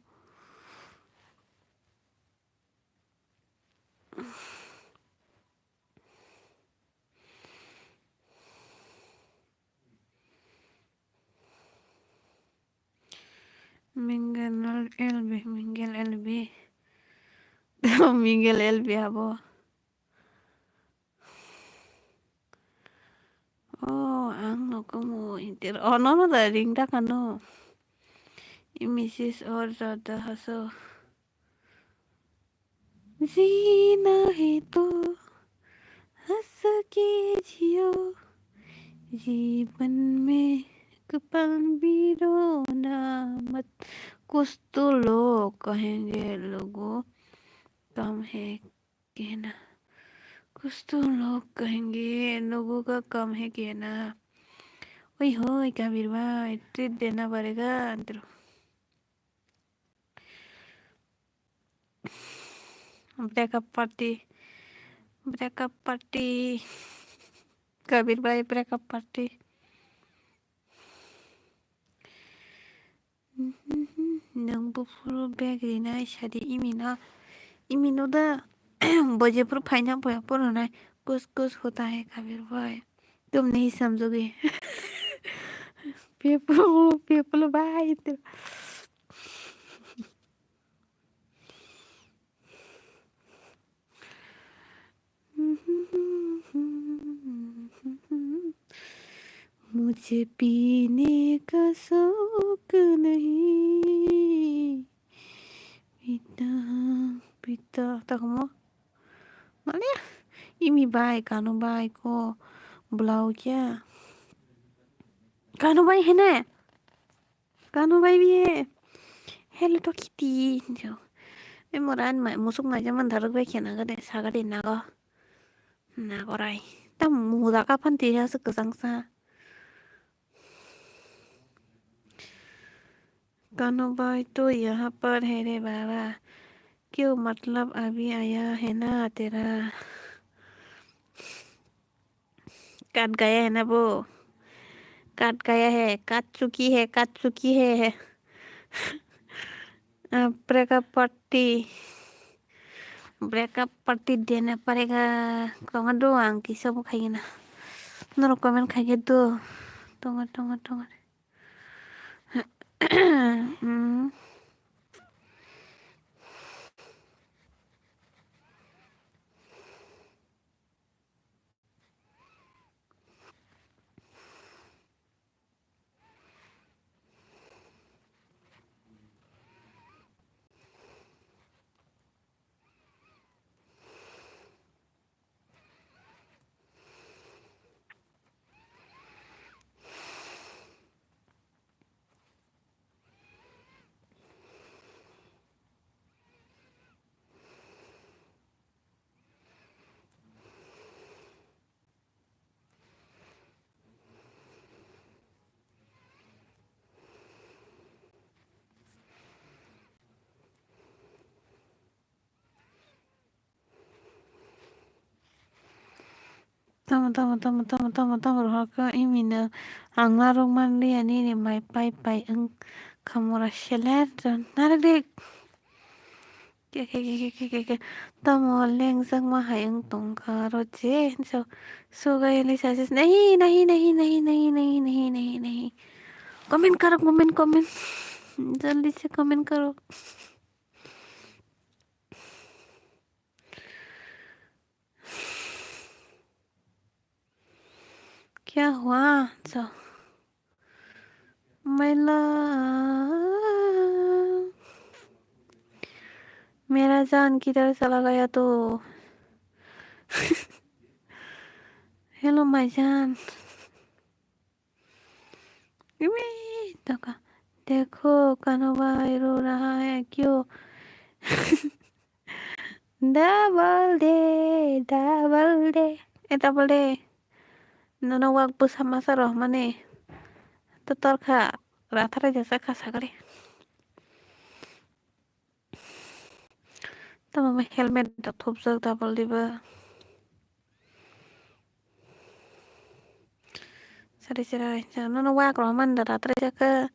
Miguel L B, Miguel L B. Miguel L B abo. Oh, ang no kumu inter. Oh, no, no, da ring da kano. Misis or da da haso. जीना है तो हंस के जियो, जीवन में एक पल भी रोना मत। कुछ तो लोग कहेंगे लोगों, कम है कहना। कुछ तो लोग कहेंगे लोगों का कम है कहना। ओए होए कबीर भाई, ट्रीट देना पड़ेगा अंदर। Breakup party. Breakup party. Kabir bhai breakup party. Nang buphuru bag rinai sadi imino. Imino da boje phuru phaina boya poronai. Kus kus hota hai Kabir bhai. Tumne hi samjogi. People, people bhai. मुझे पीने का शौक नहीं। Pita, pita, takmo. Mane, imi bai, kanu bai ko, blau kya? Kanu bai hene? Kanu bai biye. Hello to kiti. Jo. Be moran ma musuk ma jaman daruk bai khena gade sagade nago. Nagorai. Tam muda kapan tiri asuk kesang sa. Kanu bai to yaha par hai re baba. Kyo matlab abhi aya hai na tera. Kat gaya hai na bo? Kat gaya hai, kat chuki hai, kat chuki hai. Ah, breakup party. Breakup party dena parega. Tonga do ang kisa bo khaigena. Noro comment khaige do. Tonga, tonga, tonga. Hmm. Tamo, tamo, tamo, tamo, tamo, tamo, rohorkha imino ang narwk manliya nini mai pai pai wng kha mora seler narwk rik. Ke, ke, ke, ke, ke, ke, ke. Tamo lengjakma hai wng tongkha aro je. So, so gaya le sa nahi, nahi, nahi. Comment karo, comment, comment. Jaldi se comment karo. Kya hua? So. My love. Mera jaan kidhar chala gaya tu? Hello, my jaan. Imi, toka. Dekho, kano bhai ro raha hai kyo? Double day, double day. Eh, double day. Nono wak bwsa masa rohmani. Totor kha, rathara jasa kha sagari. Tamo helmet da thopjak double day ba. Sari sira, nono wak rohmani da rathara jaka.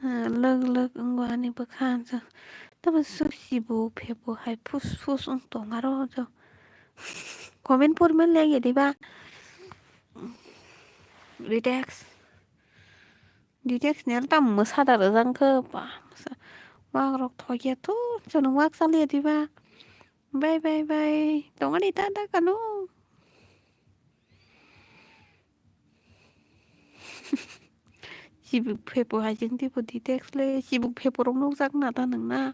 Lwk lwk wngwi ani bwkha ang sa. Tamo swk sibuk phebuk hai phus phus wng tong aro jo. Comment pormani lengya diba? Details. Details ni aro tamo mwsa da rwjak khe ba mwsa. Wak rok thokya to chwng wak chaliya diba? Bye bye bye. Tongani ta da kano. Chibuk phepo hai chwng teibo details le chibuk phepo rok nukjak na ta nwng na.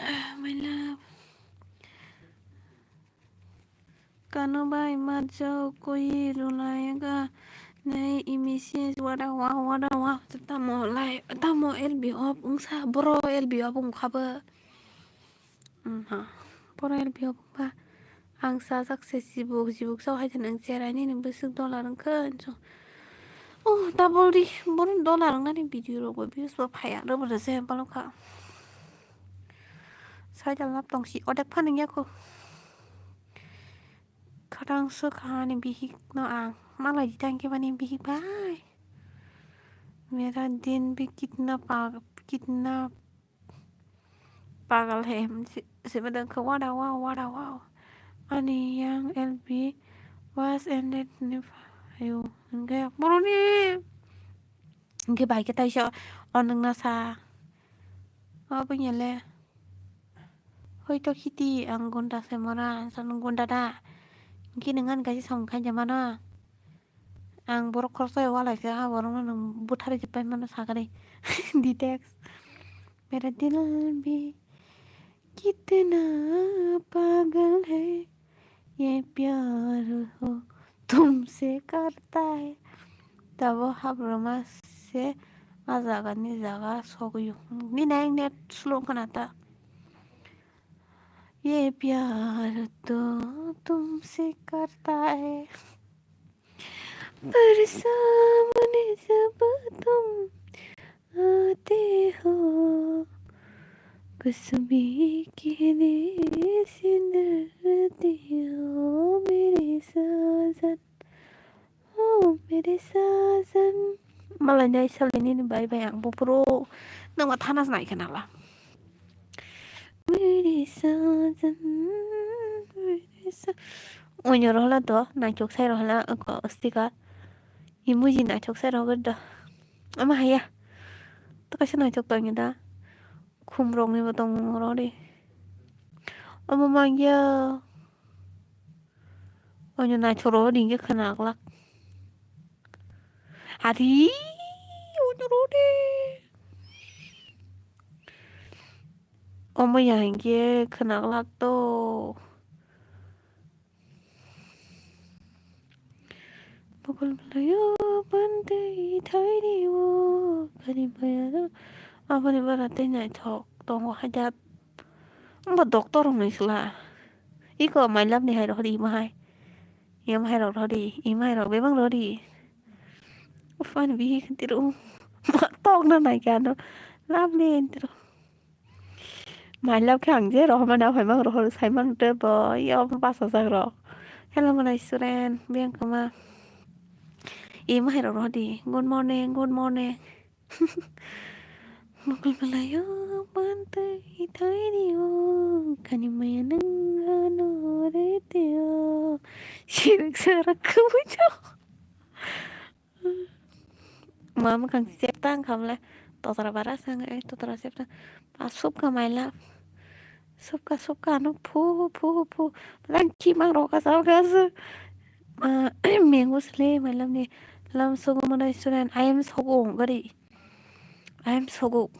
Ah, my love. Kano bai majao koi rulayaga nei imisis wada wa wada wa tamo lai tamo L B off wngsa boro L B off wngkha bo. Aha, boro L B off wngba ang sajak se sibuk sibuk sao hai nang cherai nini bwswk dollar wngkha. Oh, double ri, boro dollar wngnani video rok bo views bo phaiya, aro bo rwjak balokha. Saida lab tongsi, odek phan wngya kho. Khwtang swkha ani bihik no ang, malai di tang khe bani bihik bai. Mera din bhi kitna pag-, kitna Pagal he, si, si bedeng khe wada wow, wada wow. Ani yang L B was ended ni phaio. Hingke boroni hingke bai khe taisa o nwng na sa. O bini le. Hoi to khiti ang gunda se mora, ang sa nwng gunda da. Hingke nwng ani kaisa samung khaija mano. Ang borok khoroksa walai kha, borokno nwng butharwi se paimano sakani. Ditex. Mera dil bhi kitna pagal hai, ye pyar ho tumse karta hai. Tabo habroma se a jaga ni jaga sogwi. Ni nai net slow khna ta. Ye pyar to tumse karta hai. पर सामने जब तुम आते हो, कुछ भी कहने से डरती हो मेरे साजन, ओ मेरे साजन. Malai nai salai nini bai bai ang buphuru nangma thana nai khna la. Mere sajan, mere sa-, oinw rohla to, naithok sai rohla, ko sticker. Emoji naithok sai rohgwi do. Ama haya. To kaisa naithok tongya da. Khum rokni bo tong rodi. Omo mangya. Oinw naithok rohdi hingke khwna glak. Hari, oinw rohdi. Omo ya hingke khwna glak to. Bokol bwlaio bantwi thaini o kani maya no. Aboni bara tei naithok tongo haida. Wngbo doctor rok ni sla. Iko my love ni hai rohor di imo hai. Imo hai rok rohor di, imo hai rok bebak rohor di. Uff, ani bihik tiro. Tok na nai khe ano. Love ni tiro. My love khe ang je rohor mani, aphai mang rohor sai mang te bo. Yo basa jak rok. Hello, my student. Biyang kama. Imo hai rok rohor di. Good morning, good morning. Mokol bwlaio bantwi thaini o, kani maya nwng ano re tei o. Sirik sarak khabujo. ma mwkhang cheptang khamle. Totra bara sang, eh, totra cheptang. Pa subka maila. Subka, subka, ano phu, phu, phu. Lang khimang roka sa ka sa. Ah, mango sle mailam ni. Lam sogo manai suran. I am sogo gari. I am sogo.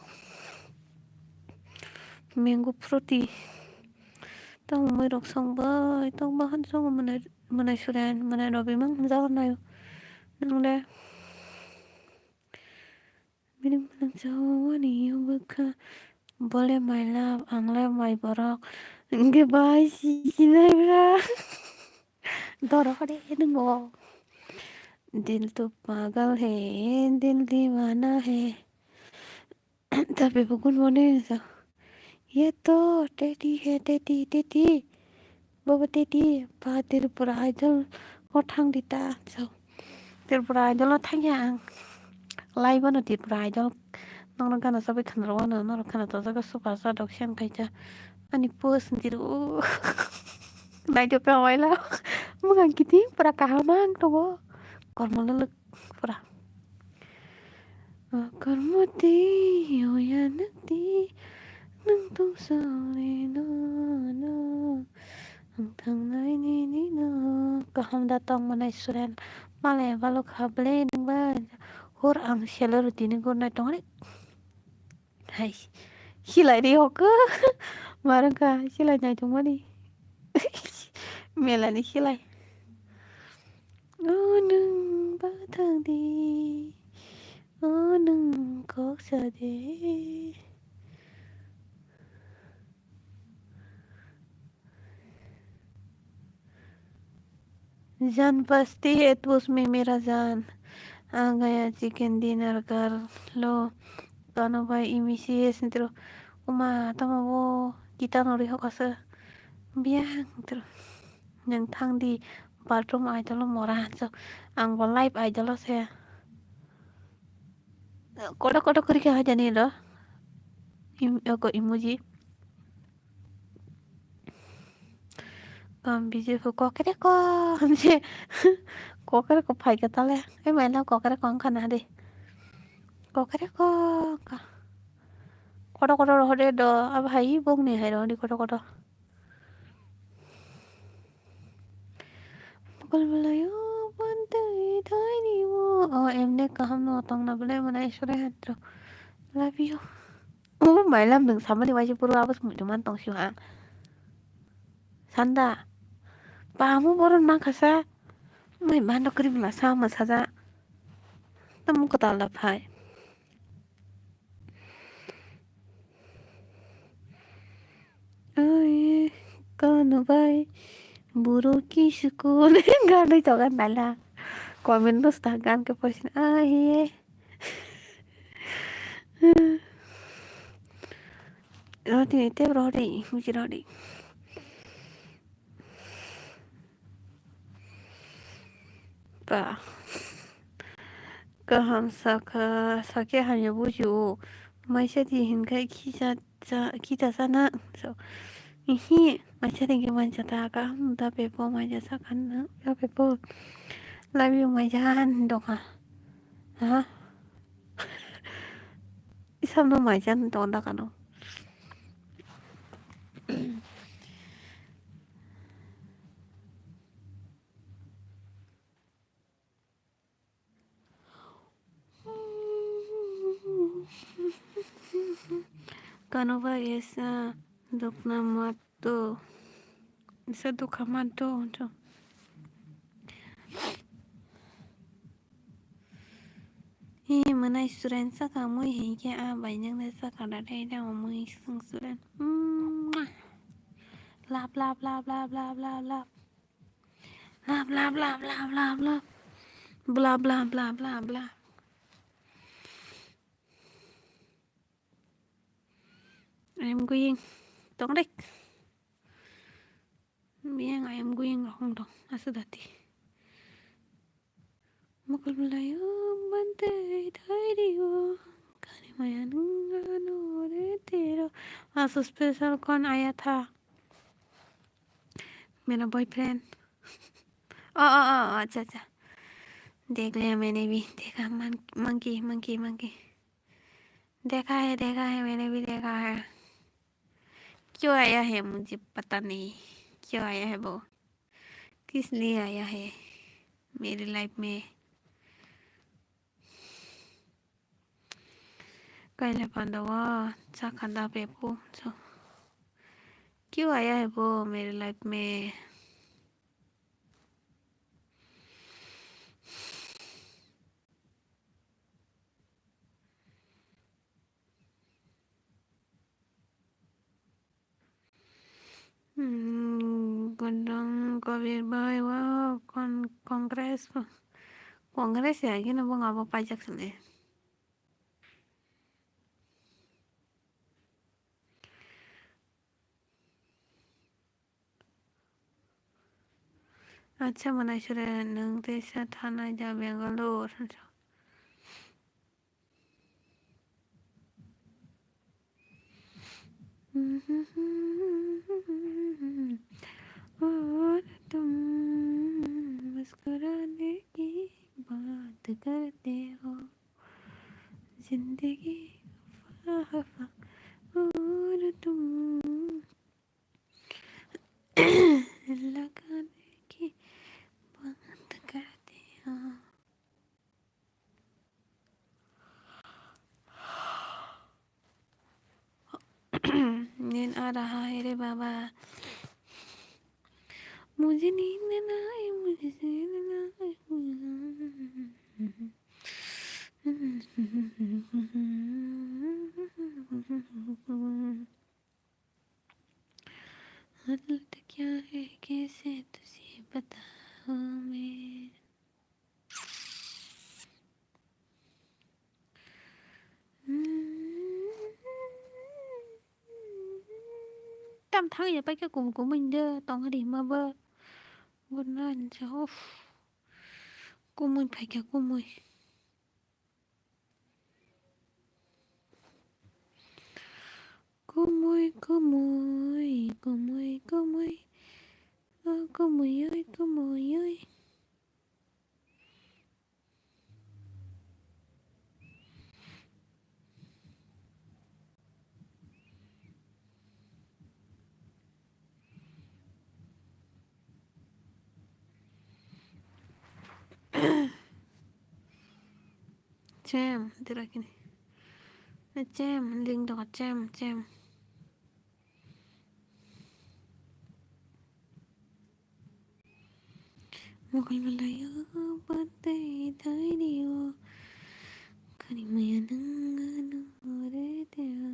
Mango fruity. Tong mui rok song bai. Tong bahan sogo manai, manai suran. Manai robi mang jaga nayo. Nang le. Bini mwnang jawani bwkha. Bole my love, ang le my borok. Hingke bai si sinai bra. Dorok de nungo. Dil to pagal hai, dil diwana hai. Tapi bu good morning so. Ye to, teti hai, teti, teti. Baba teti, ba Tripura Idol o thang di ta. So, Tripura Idol o thang ya ang. Lai bono Tripura Idol. Nokno gana sabai khana rw ano, norok khana to jaga super sa dok siyan kaisa. Ani post ni ro. Nai to ka waila. Mugang kiti pura kaham ang to bo. Kormo lelek pura. Kormo ti, oya nati. Nung tong sore no, no. Ang thangnai nini no. Kaham da tong manai suren. Malai balok ha ble nung ba. Hor ang selo rutini gor nai tong re. Hai. Silai ri hok. Marang ka silai nai tong mani. Melani silai. O nung ba thang di. O nung kok sa de. Jan basti hai, tu usme mera jan. Aa gaya chicken dinner kar lo. Kano bai imi si hai sentro. Uma tamo bo kita no ri hok asa. Biang tro. Nang thang di bathroom idol mora hanso. Ang bo live idol se. Koto koto kori kha jani ro. Im-, oko emoji. Kam biji phu kokere ko, hamse. Kokere ko phai ka tale. Ei maila kokere ko ang khana de. Kokere ko ka. Koto koto rohode do. Ab hai bong ni hai rohodi koto koto. Mokol bwlaio bantwi thai ni o. O, emne kaham no tongna bwlai mwnai sore hatro. Love you. O, mailam nwng samani waisa puro abo se muitu man tong sio ang. Sanda. Pamu boron man khasa. Mai mano krim la sama saja. Tamu kota la phai. Ai, kano bai buro ki sukun ganwi togan nala. Comment no sta gan ke poisin ai. Roti te roti, muji roti. Ba. Kaham sakha, sakhe hamya bujio. Maisa di hinkhai khisa cha, khita sana. So, ihi, maisa di ke mansa ta kaham da pepo maisa sakhan na, da pepo. Love you, maijan doka. Ha? Isam no maijan don da kano. Kano ba esa dukna mato, esa dukha mato, to. Hi, mwnai suren saka mui hinkhe a bai nang de saka da dai da mui sung suren. Lap, lap, lap, lap. Bla, bla, bla, bla, bla, bla. Bla, bla, bla, bla, bla. I am going. Tong rek. Biyang, I am going rohong dong. Asa dati. Mokol bwlaio bantwi thai rio. Kani maya nung ano re tero. Asa special kon aya tha. Mera boyfriend. Oh, oh, oh, oh, acha, acha. देख लिया मैंने भी, देखा मन-, monkey, monkey, monkey. देखा है, देखा है, मैंने भी देखा है। क्यों आया है मुझे पता नहीं, क्यों आया है वो, किस लिए आया है मेरी लाइफ में। Kaila panda o chakha da bebo. So, क्यों आया है वो मेरी लाइफ में? Hmm, Gondong Kobir bai wa kon-, Congress, Congress ya gini bo ngabo pajak sini. Acha, mwnai sure nwng teisa thanai da Bangalore. और तुम मुस्कुराने की बात करते हो, जिंदगी फा, फा, फा, और तुम लगाने की बात करते हो। नींद आ रहा है रे बाबा। मुझे नींद ना आए, मुझे नींद ना आए। हालत क्या है, कैसे तुझे बताऊं मैं? Tam thang ya paikha kum kum wngde tong ri ma bo. Good night, uff. Kumui phaikha kumui. Kumui, kumui, kumui, kumui. O kumui oi, kumui oi. Chem, tira kini. Chem, ling doka, chem, chem. Mokol belai o bantei thai dio. Kani maya nang ano re tia.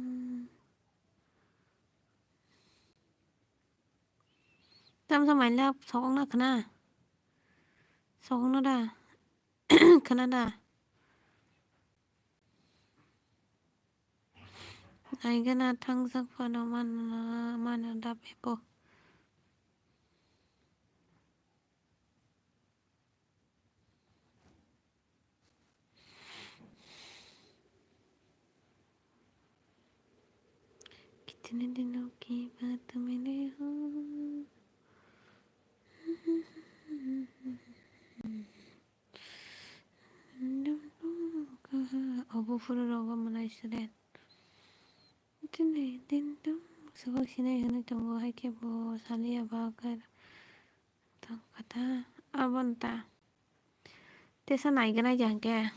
Tam sa maila sokong na khna. Sokong na da. Khna da. Ai gana thangjak phano mana, mana da bebo. कितने दिनों की बात मिले हो। Obo phuru rogo mwnai sre. Tini din dum sabo sinai hwnwi tongo, hai khe bo saliya ba khe tong kha ta. Abo nta tesa nai gwnai jang khe.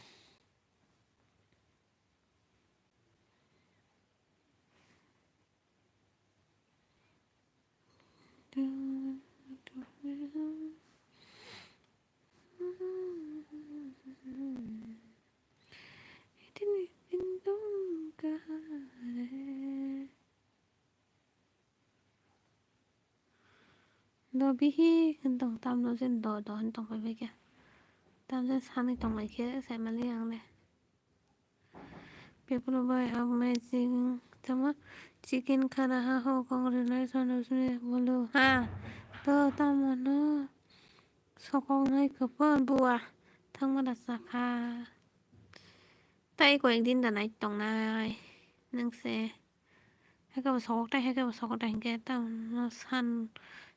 Do bihi tong tamno jen do do hin tong pai khe. Tamjak sanwi tong lai khe sai mali ang le. People buy amazing. Tama chicken kha raha ho, congratulations, usme bolo. Ha, to tamo no sokok nai kupon bua. Thangma da sakha. Tai koyek din da nai tong nai. Nang se. Hake bo sokok tai, hake bo sokok tai, hingke tamo no san,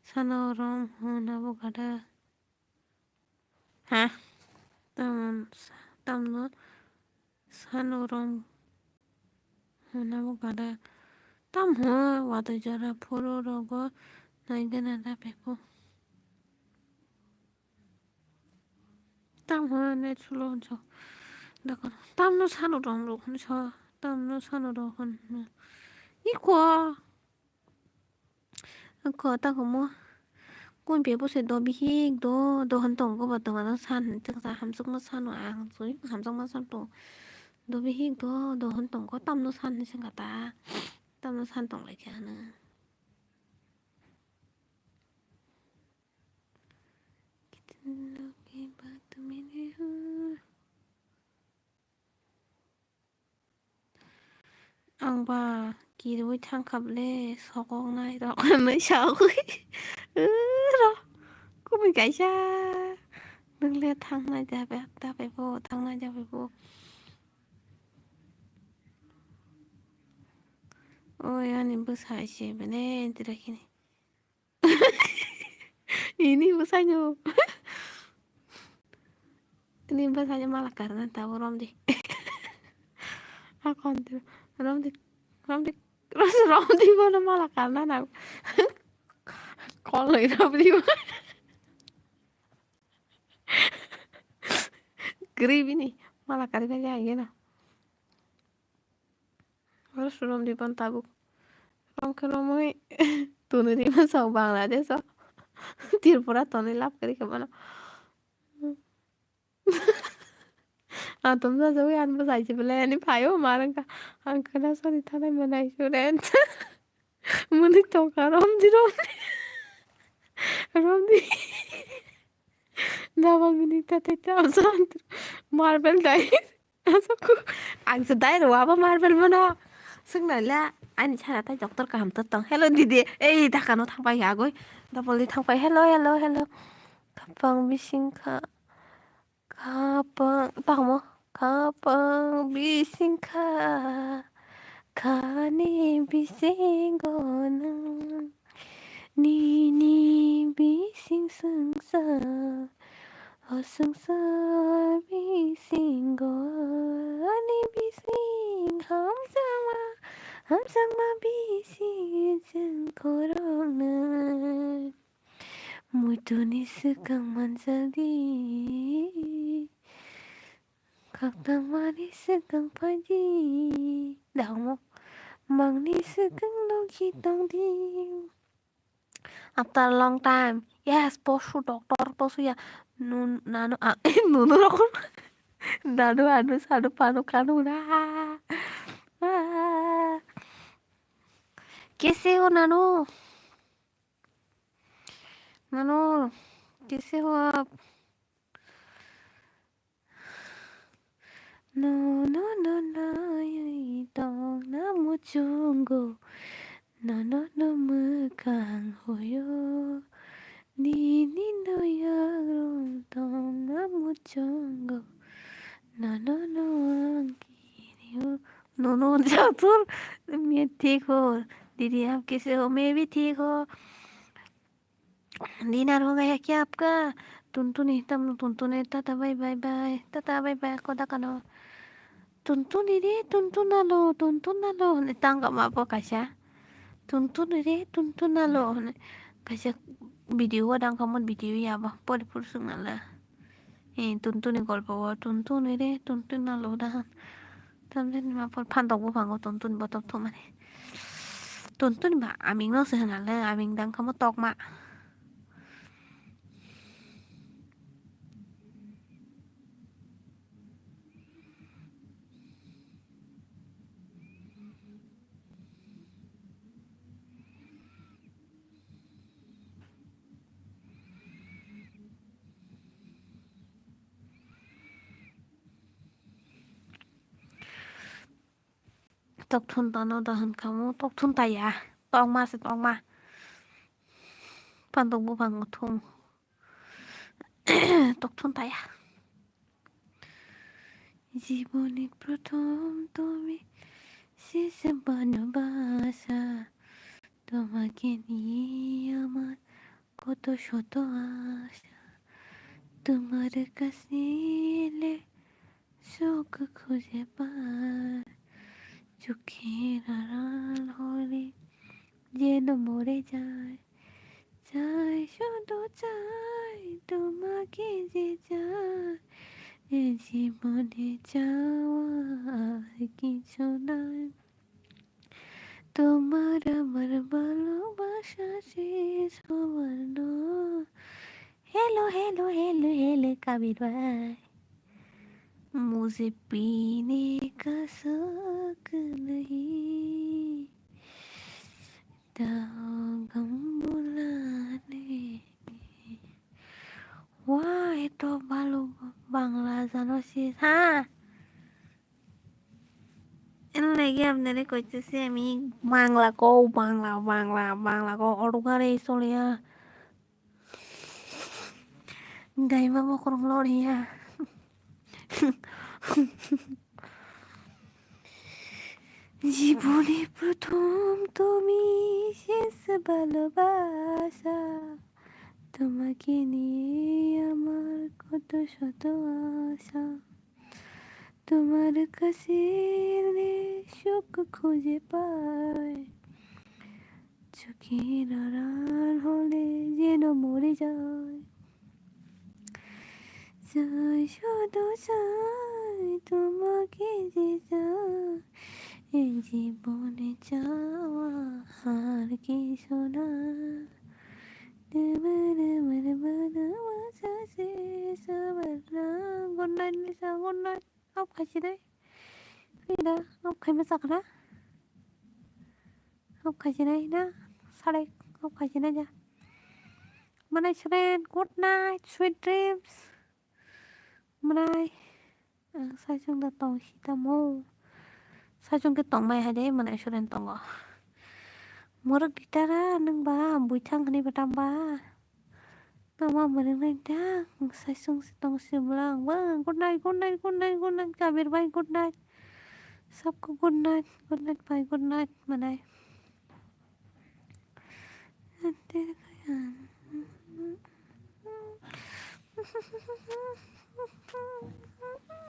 sano rom hona bo gada. Ha? Tamno, tamno sano rong hwnna bo gada. Tam hwnwi watwi jora phuru rogo naigana da beko. Tam hwnwi sulo hwnso. Dakor tamno sano rong rok hwnso. Tamno sano rok hwn. Iko. Ko ta komo. Kun pe bo se do bihik do, do hwn tong ko ba tong ano san hwn chwng sa hamjakma sano ang sui hamjakma san tong. Do bihik do, do hwn tong ko tamno san hwn sengka ta. Tamno san tong lai kha hwnwi. Kitchen loge bathroom in hai. Ang ba kirwi thang kha bwle, sokok nai rok hinwi sawi. Ro, kubui kaisa. Nwng le thang nai da bai, da bai bo, thang nai da bai bo. Oi, ani bwsa se bene, tira kini. Ini bwsaino. Ini bwsaino mala karna tabo romdi. Akon tu romdi, romdi, romdi bono mala karna na. Koloi romdi. Gri bini mala kari bai ya gena. Oro surom di pon tabuk. Rom khe romwi tuni rima sok Bangladesh o. Tripura toni lab kari khe mano. Ang tum sa jagwi ang bwsai se belai ani phaio ma rwngkha. Ang khwna soni thanai manai student. Muni tongkha romdi romdi. Romdi. Double meaning ta tei ta marble dai. Asok ang se dai rwa ba marble bono. Sung na la ani chara tai doctor kaham to tong. Hello didi. Ei dakano thangpai agoi. Double di thangpai. Hello, hello, hello. Khapang bising kha. Khapang tamo. Khapang bising kha. Khani bisingo nang. Nini bising swngsa. O swngsa bisingo ani bising hamjakma, hamjakma bising chwng khorokno. Muituni swkang manjakdi, khaktangmani swkang phaidi. Dahmo mangni swkang logi tongdi. After a long time. Yes, posu doctor, posu ya. Nun-, nanu, ah, nunu rokon. Nanu, anu, sanu, panu, kanu, na. Ah. Kese ho, nanu? Nanu, kese ho aap? No, no, no, no, yoi tongna muchungo. No, no, no, mwkang hoyo. Nini noyarong tongna muchungo. No, no, no, ang kirio. No, no, doctor, मैं ठीक हो। दीदी, आप कैसे हो? मैं भी ठीक हूँ। Dinner ho gaya kya aapka? Tuntuni, tamno tuntuni, tata, bye, bye, bye. Tata, bye, bye, koda kano. Tuntuni re, tuntunalo, tuntunalo. Hwnwi tangkha ma bo kaisa. Tuntuni re, tuntunalo. Hwnwi kaisa video o dangkha mo video ya bo. Pori pori swngnala. Eh, tuntuni golpo o, tuntuni re, tuntunalo da. Tamjani ma por phantok buphango tuntuni botol thumani. Tuntuni ba aming no se hwnale, aming dang kamo tokma. Tokthun tano da hwn kamo, tokthun taya, tokma se tokma. Phantok buphango thum. Tokthun taya. জীবনে প্রথম তুমি শেষ ভালোবাসা, তোমাকে নিয়ে আমার কত শত আশা। Tumhare kasile suk khuje pa, chukhe raran hole jeno more jai. Chai shudu chai tumake je chai, e jibone chawa ar kichu nai. Tumhara amar bhalobasha se sobar noi. Hello, hello, hello, hello, Kabir bhai. Mujhe peene ka shauq nahi. Dao gum bulane. Wah, eto bhalo Bangla jano sis, ha? এর লাগি আপনারে কইতেছি আমি বাংলা কও, বাংলা, বাংলা, বাংলা কও, অটো গাড়ি চলিয়া গাইমা মকরম লড়িয়া। জীবনে প্রথম তুমি শেষ ভালোবাসা, তোমাকে নিয়ে আমার কত শত আশা। তোমার কাছে এলে সুখ খুঁজে পাই। চোখের আড়াল হলে যেন মরে যায়। চাই শুধু চাই তোমাকে যে চাই, এই জীবনে চাওয়া আর কিছু না। তোমার আমার ভালোবাসা শেষ হবার না। Good night, Lisa, good night. Off khaisi nai. Pida, off khaima chakra. Off khaisi nai na. Sare, off khaisi nai ja. Manai sren, good night, sweet dreams. Manai, ang saichung da tong si tamo. Saichung ke tong mai hai de, manai sren tongo. Morok ditara nang ba, buithang hani batam ba. Tama mwnwi nai da, ang saichung se tong se bwla ang ba. Good night, good night, good night, good night, Kabir bhai, good night. Sabko good night, good night bhai, good night manai.